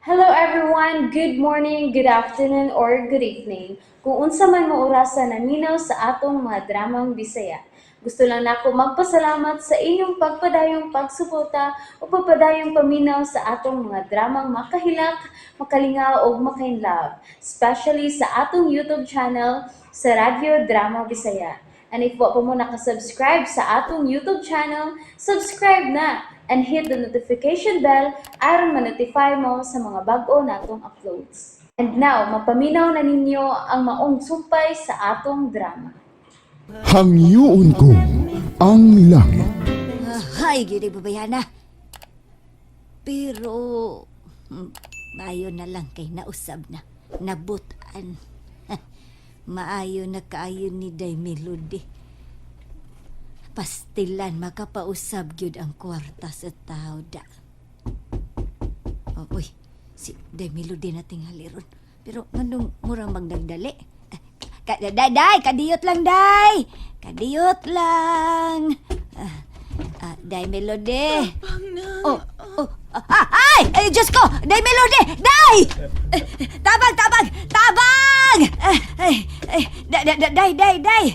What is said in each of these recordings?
Hello everyone! Good morning, good afternoon, or good evening. Kung unsa man mo orasa naminaw sa atong mga dramang Bisaya. Gusto lang nako magpasalamat sa inyong pagpadayong pagsuporta o pagpadayong paminaw sa atong mga dramang makahilak, makalingaw ug makainlove, especially sa atong YouTube channel sa Radyo Drama Bisaya. And if wa pa mo nakasubscribe sa atong YouTube channel, subscribe na and hit the notification bell aron ma-notify mo sa mga bag-o natong uploads. And now, mapaminaw na ninyo ang maong sumpay sa atong drama. Hangyoon ko ang langit. Ay, gini babayana. Pero, maayo na lang kay nausab na. Nabutan. Maayo na kaayo ni Day Melody. Pastilan, makapausab gyud ang kwarta sa tao da. Oh, uy, si Day Melody na tingali ron. Pero nganong murang magdagdali? Ah, day, day, kadiyot lang, day! Kadiyot lang! Ah, Day Melody! Oh, ay! Ay, Diyos ko! Day Melody! Day! Eh, tabang, tabang! Tabang! Ay, ay, day, day, day, day, day!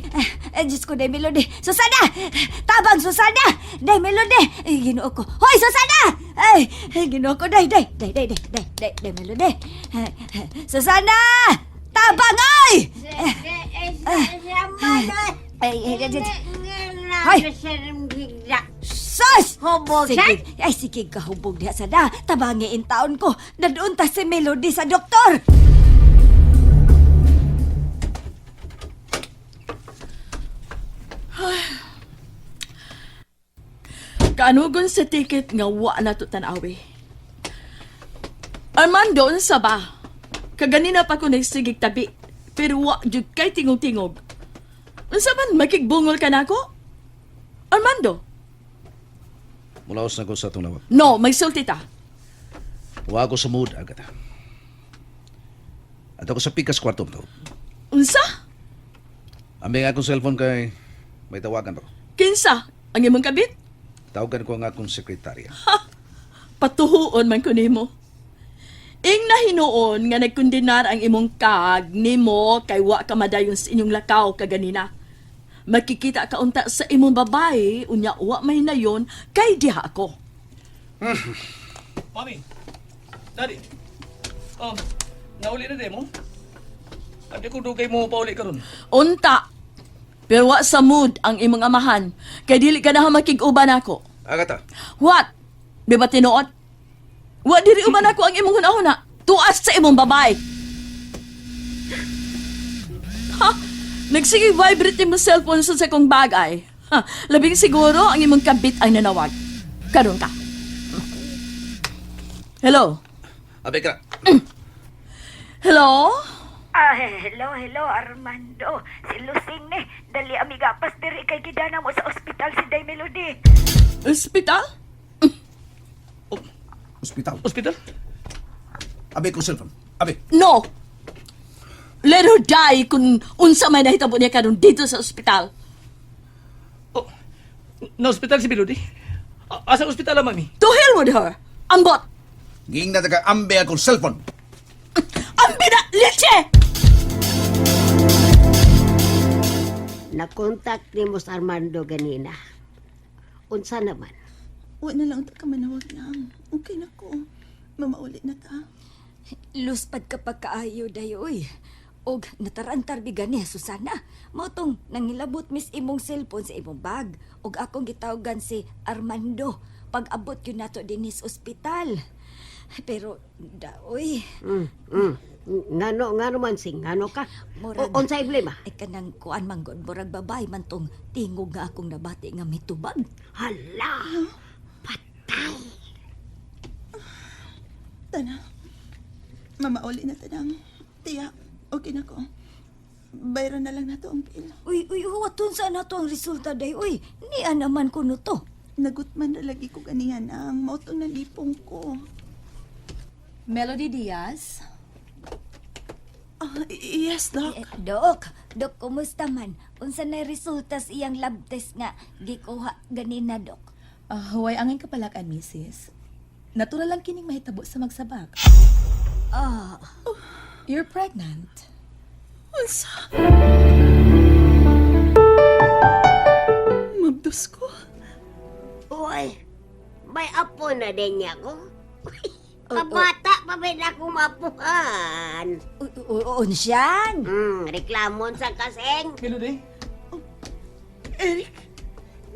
Ay, Diyos ko, Day Melody! Susana! Tabang, Susana! Day Melody! Ay, Ginoo ko! Hoy, Susana! Ay, ay, Ginoo ko, day, day, day, day, day, day, day, Day Melody! Ay, Susana! Tabang, ay! Ay, ay, ay, ay, ay. Sus! Hubog, Sige, ay, sige kahubog diha sa da. Tabangi in taon ko. Nadoon ta si Melody sa doktor. Kaanugon sa ticket nga wa na to tanawi. Armando, unsa ba? Kaganina pa ko nagsigig tabi, pero wa jud kay tingog-tingog. Unsa man makigbungol ka nako? Armando, Mulaos na ko sa itong nawag. No, magsulti ta. Wa ko sa mood, Agata. At ako sa pikas kwarto mo. Unsa? Aming akong cellphone kay may tawagan ko. Kinsa? Ang imong kabit? Tawagan ko ang akong sekretarya. Patuhuon man ko nimo. Ing nahinuon nga nagkundinar ang imong kag nimo kay wa ka madayon sa inyong lakaw kaganina. Makikita ka unta sa imong babae unya wa may nayon kay diha ako. Mami, Daddy, nauli na demo? Andi ko dugay mo pauli karon. Unta. Pero wa sa mood ang imong amahan kay dili ka na makig-uban ako. Agata, What? Di ba tinuod? Wa diri uban ako ang imong hunahuna. Tuas sa imong babae. Ha? Nagsige vibrate imong cellphone sa kong bagay. Ha, labing siguro ang imong kabit ang nanawag. Karon ka. Hello? Abe ka. Hello? Ah, hello, hello, Armando. Si Lucing ni. Dali, amiga, pas diri kay gidana mo sa ospital si Day Melody. Ospital? Hospital. Hospital? Abe ko cellphone. Abe. No! Let her die kung unsa may nahitabo niya karon dito sa ospital. Oh, na hospital si Melody? Asa ospital, Mami? To hell with her! Ambot! Ging na taga ambe akong cellphone. Ambi na! Leche! Nakontak ni mo sa Armando ganina. Unsa naman? Wa na lang ta ka manawag lang. Okay na ko. Mamauli na ta. Luspad ka pagkaayo, day, uy. Og natarantar biga niya, Susana. Mao tong nangilabot mis imong cellphone sa imong bag. Og akong gitawagan si Armando. Pag-abot yun nato dinhi sa ospital. Pero, daoy, Ngano, ngano man sing, ngano ka? Murag- O, unsa problema? ay kanang kuan man gud, murag babay man tong tingog nga akong nabati nga mitubag. Hala! Patay! Tana. Mamauli na tanang. Tiya, okay na ko. Bayran na lang nato ang bill. Uy, uy, huwaton sa nato ang resulta day, uy. Niya naman kuno to. Nagutman na lagi ko ganihan ang mautong nalipong ko. Melody Diaz? Ah, yes, Doc. Eh, Dok, Dok, kumusta man? Unsa na resulta sa iyang lab test nga gikuha ganina, Dok? Huway angin kapalakan, misis. Natural lang kining mahitabo sa magsabak. Ah, You're pregnant. Unsa? Mabdos ko. Uy, may apo na din niya ko. Kabata pa ba na akong mapuhan? unsyan. Reklamon sa kaseng. Melody? Eric,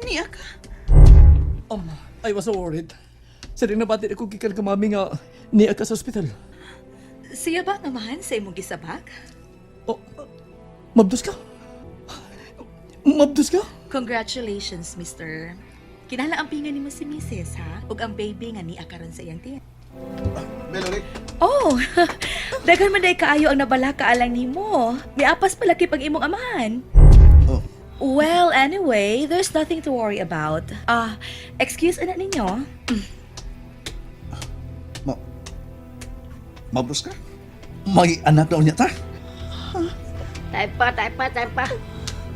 niya ka. I was so worried. Sa rin nabati ako gikan ka mami nga niya ka sa ospital. Siya ba ang amahan sa imong gisabak? Oh, mabdos ka? Mabdos ka? Congratulations, mister. Kinahanglan ang pinga nimo si Mrs. ha? Ug ang baby nga niya karon sa iyang tiyan. Melody? Oh, daghan man day kaayo ang nabalaka alang nimo. Miapas palaki pag imong amahan. Oh. Well, anyway, there's nothing to worry about. Ah, excuse na ninyo. Ma Mabdos ka? May anak na unya ta? Tay pa, tay pa, tay pa.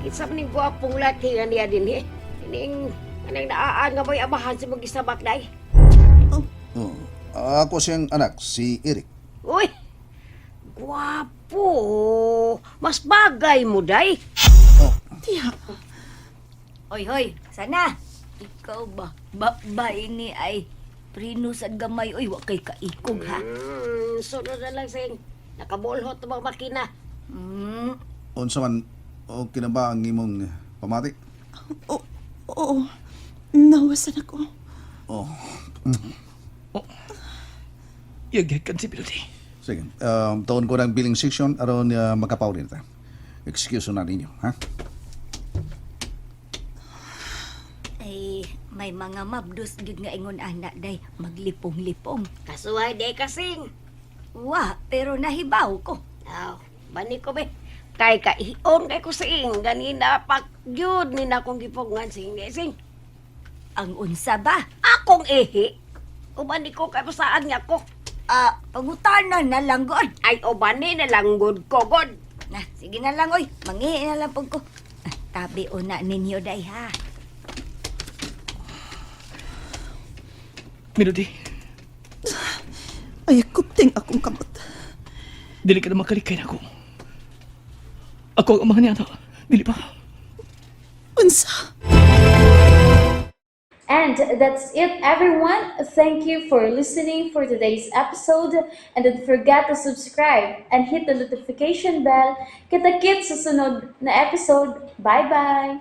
Kinsa man ning gwapong laki nga niya din eh. Ining anang naaan nga may amahan sa magisabak day. Oh, ako siyang anak, si Eric. Uy, gwapo. Mas bagay mo day. Oh, Tiya, Oy, hoy, sana. Ikaw ba? Ba, ba ini ay prino sa gamay. Oy, wa kay kaikog ha. Sunod na lang sing. Nakabolhot ang mga makina. Unsa man okay na ba ang imong pamati? Oo, oo. Nawasan ako. Oh, Yagyagan si Melody. sige. Taon ko ng billing section aron makapaw rin ta. Excuse na ninyo, ha? Ay, may mga mabdos gid nga ingon ana day, maglipong-lipong. Kasuhay day kasing. Wa, pero nahibaw ko. Aw, bani ko be. Kay kaion kay ko sing. Ganina pak yun ni na akong gipugngan sing di sing. Ang unsa ba? Akong ihi. Ubani ko kay pasaan niya ko. Ah, pangutana na lang god. Ay ubani na lang gud ko god. Na, sige na lang oy, mangihi na lang pud ko. Ah, tabi una ninyo day ha. Melody, Ay, kupting akong kamot. dili ka na makalikay na ako. Ako ang amahan niya na. Dili pa. Unsa? And that's it, everyone. Thank you for listening for today's episode. And don't forget to subscribe and hit the notification bell. Kita-kits sa sunod na episode. Bye-bye!